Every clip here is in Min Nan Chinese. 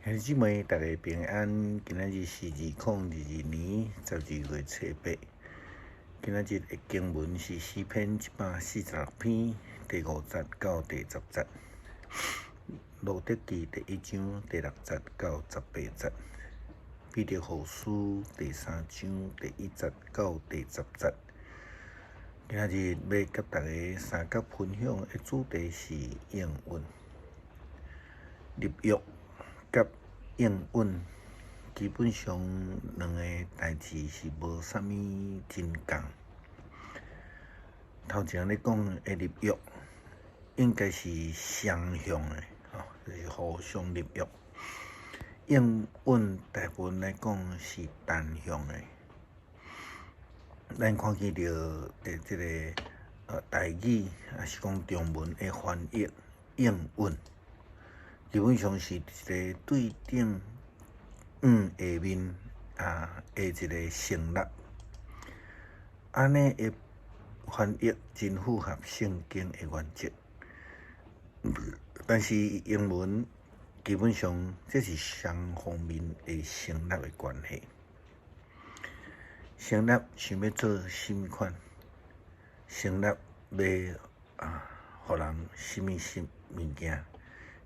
兄弟姊妹，大家平安。今仔日是2022年12月初八。今仔日的經文是詩篇146篇第5節到第10節，路得記第一章第六節到十八節，彼得後書第三章第一節到第十節。今仔日欲佮大家相佮分享的主題是應允、立約佮應允，基本上兩个代誌是無啥物真仝。頭前咧講的立約，應該是雙向的，吼，就是互相立約。應允大部分來講是單向的。咱看見著佇這个台語，抑是講中文的翻譯應允，基本上是一个對頂向下面的一个成立，按呢的翻譯真符合聖經的原則。但是英文基本上這是雙方面的成立的關係。成立想欲做啥物款？成立欲予人啥物啥物件？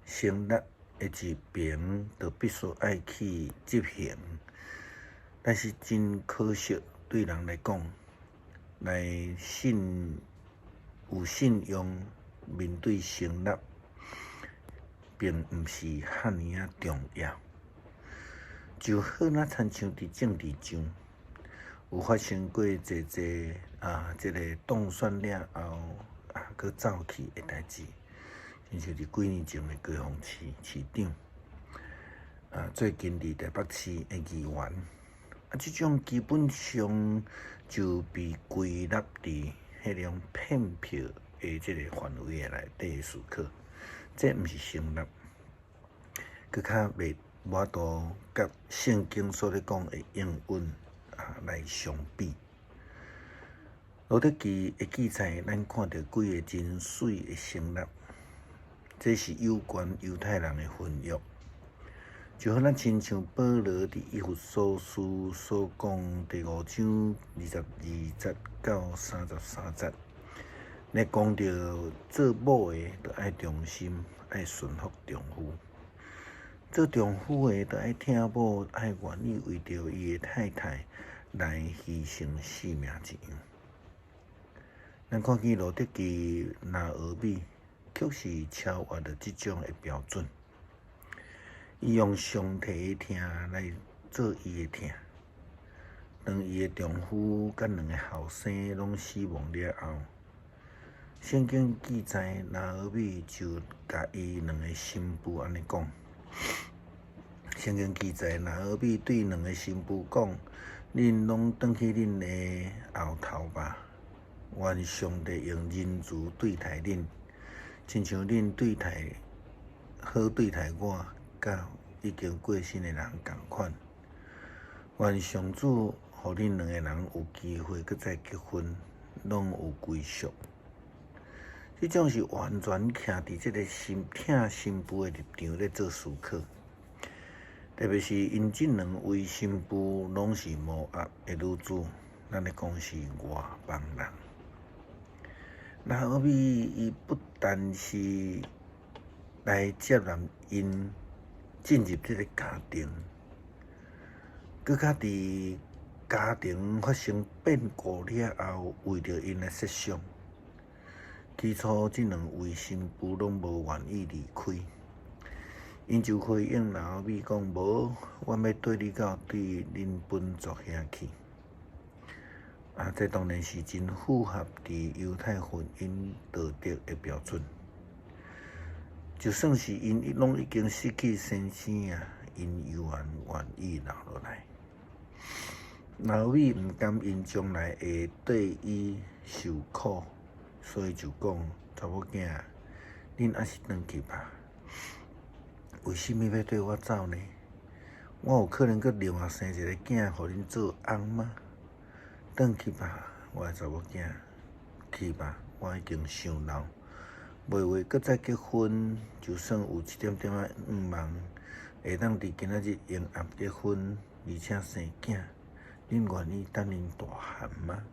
成立的一爿就必須愛去執行，但是真可惜，對人來講，來信有信仰面對成立，並毋是遐爾仔重要。就好若親像佇政治上，有發生過濟濟這个當選了後閣走去的代誌。親像佇幾年前的高雄市市長，最近佇台北市的議員，這種基本上就被歸納佇彼種騙票的這个範圍的內底思考，這毋是成立，閣較袂無法度佮聖經所咧講的應允來相比。路得記的記載，咱看著幾个真媠的成立。這是有關猶太人的婚約，就好若親像保羅佇以弗所書所講第五章22節到33節，咧講著做某的著愛忠心，愛順服丈夫；做丈夫的著愛疼某，愛願意為著伊的太太來犧牲性命一樣。咱看見路得記拿俄米，卻是超越了這種的標準，伊用上帝的疼來做伊的疼。當伊的丈夫佮兩个後生攏死亡了後，聖經記載拿俄米就共伊兩个新婦按呢講。聖經記載拿俄米對兩个新婦講：恁攏轉去恁的後頭吧，願上帝用仁慈對待恁。親像恁對待好對待我，佮已經過身的人仝款。願上主予恁兩个人有機會閣再結婚，攏有歸屬。這種是完全徛佇這个新疼新婦的立場咧做思考，特別是𪜶這兩位新婦攏是摩押的女子，咱咧講是外邦人。拿俄米伊不但是來接納𪜶進入這个家庭，閣較佇家庭發生變故了後，為著𪜶來設想。起初，這兩位新婦攏無願意離開，𪜶就回應拿俄米講：無，阮欲綴你到對恁本族遐去。這當然是真符合佇猶太婚姻道德的標準。就算是𪜶攏已經失去先生啊，𪜶猶原願意留落來。拿俄米毋甘𪜶將來會綴伊受苦，所以就講：查某囝，恁猶是轉去吧。為啥物欲綴我走呢？我有可能閣另外生一个囝，予恁做翁嗎？轉去吧，我的查某囝，去吧，我已經傷老，袂話閣再結婚，就算有一點點仔願望，會當佇今仔日迎合結婚，而且生囝，恁願意等𪜶大漢嗎？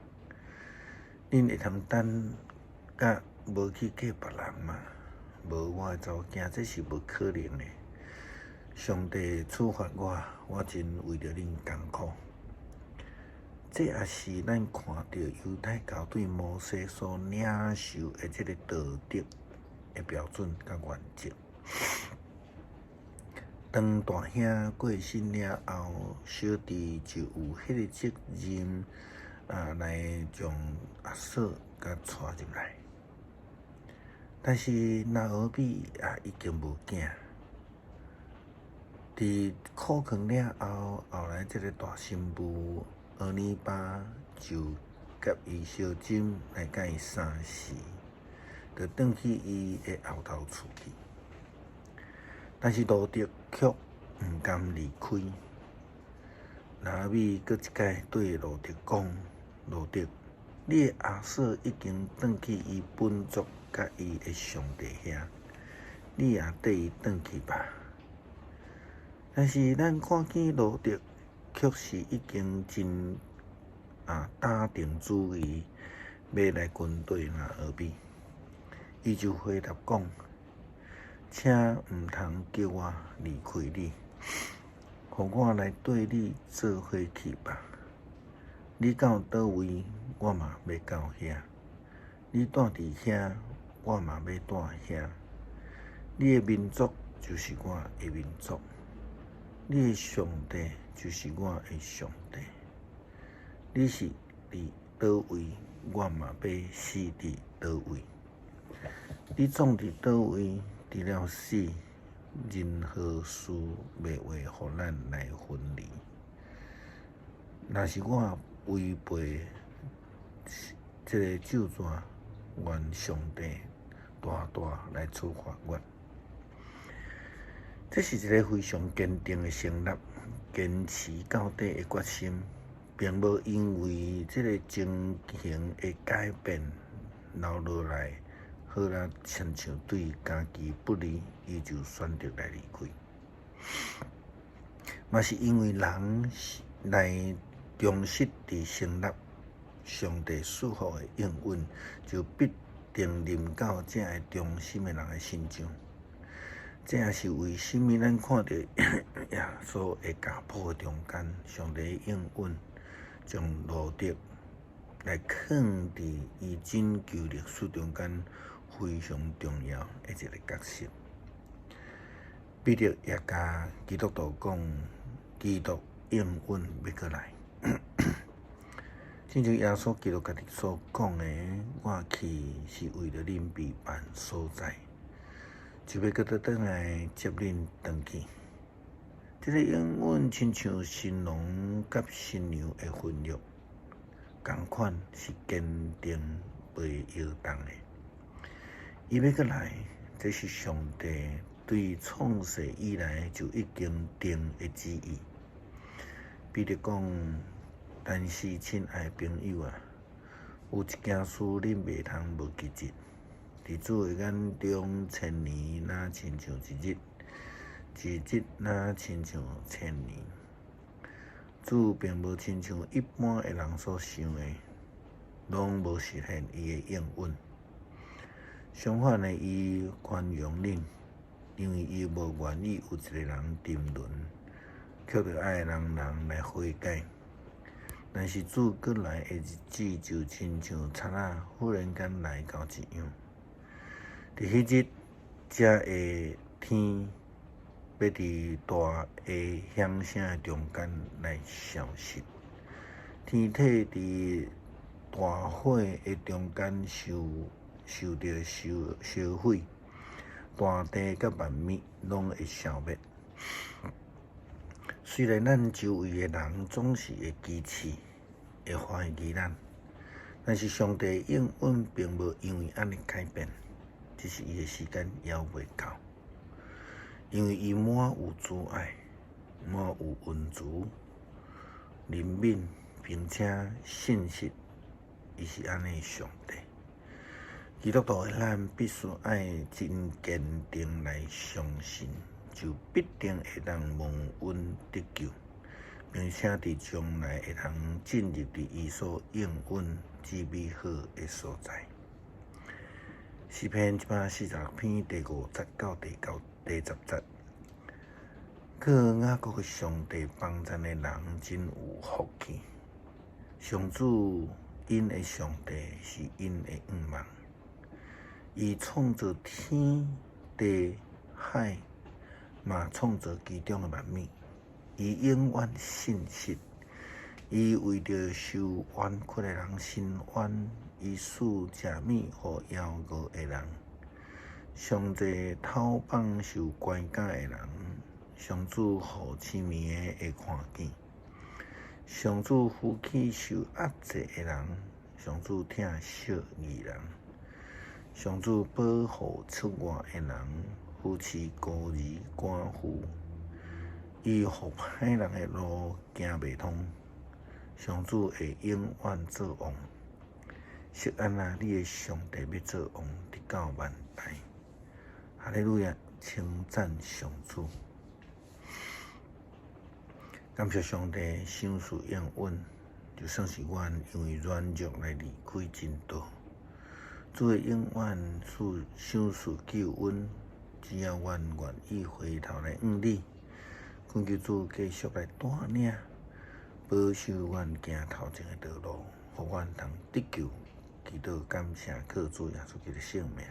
恁會通等甲無去嫁別人嗎？無我的查某囝，這是無可能的。上帝處罰我，我真為著恁艱苦。這也是咱看著猶太教對摩西所領受的這個道德的標準佮原則。當大兄過身了後，小弟就有彼個責任啊，來將阿嫂共娶入來。但是拿俄米也已經無囝，佇苦勸了後，後來這個大新婦俄尼巴就佮伊相針來共伊三時，就轉去伊的後頭厝去。但是路得卻毋甘離開。拿俄米閣一擺對路得講：路得，你的阿嫂已經轉去伊本族佮伊的上帝遐，你也綴伊轉去吧。但是咱看見路得卻是已經真打定主意欲來跟綴拿俄米，伊就回答講：請毋通叫我離開你，予我來綴你做伙去吧。你到佗位，我嘛欲到遐；你蹛佇遐，我嘛欲蹛遐。你的民族就是我的民族，你的上帝就是我的上帝。你死佇佗位，我嘛欲死佇佗位。你葬佇佗位，除了死，任何事袂會予咱來分離。若是我違背這个咒詛，願上帝大大來處罰我。這是一个非常堅定的承諾，堅持到底的決心，並無因為這个情形的改變留落來，好若親像對家己不利，伊就選擇來離開。嘛是因為人來忠實佇承諾上帝賜予的應允，就必定臨到這个忠心的人的身上。這也是為啥物咱看著耶穌的家譜的中間，上帝的應允將路得來囥佇伊拯救歷史中間非常重要的一个角色。彼得也共基督徒講，基督應允欲閣來。親像耶穌基督家己所講的，我去是為著恁備辦所在，就欲閣倒轉來接恁轉去。這个應允親像新郎佮新娘的婚約，仝款是堅定袂搖動的。伊欲閣來，這是上帝對創世以來就已經定的旨意。彼得講，但是親愛朋友啊，有一件事恁袂通無記得，佇主的眼中，千年若親像一日，一日若親像千年。主並無親像一般的人所想的，攏無實現伊的應允。相反的，伊寬容恁，因為伊無願意有一个人沉淪，卻著愛人人來悔改。但是主閣來的日子，就親像賊仔忽然間來到一樣。佇彼日，才會天欲佇大的響聲的中間來消失，天體佇大火的中間受著燒燒毀，大地佮萬物攏會消滅。雖然咱周圍的人總是會歧視、會懷疑咱，但是上帝應允並無因為按呢改變，只是伊的時間猶未到。因為伊滿有慈愛，滿有恩慈、憐憫，並且信實，伊是按呢上帝。基督徒的咱必須愛真堅定來相信就必定會當蒙恩得救，並且佇將來會通進入佇伊所應允之美好的所在。詩篇146篇第5節到第9、第10節，靠雅各的上帝幫贊的人真有福氣。上主𪜶的上帝是𪜶的向望，伊創造天地海，嘛創造其中的萬物。伊永遠信實，伊為著受冤屈的人伸冤，伊賜食物予枵餓的人。上帝透放受關監的人，上主予痴迷的會看見。上主扶起受壓制的人，上主疼惜義人。上主保護出外的人，扶持孤兒寡婦。伊予歹人的路行袂通，上主會永遠做王。錫安啊，你的上帝欲做王，直到萬代。哈利路亞，稱讚上主。感謝上帝賞賜應允，就算是阮因為軟弱來離開真道，主會永遠賜賞賜救恩，只要阮願意回頭來向你，懇求主繼續來帶領，保守阮行頭前的道路，予阮通得救。祈禱感謝靠主耶穌基督聖名。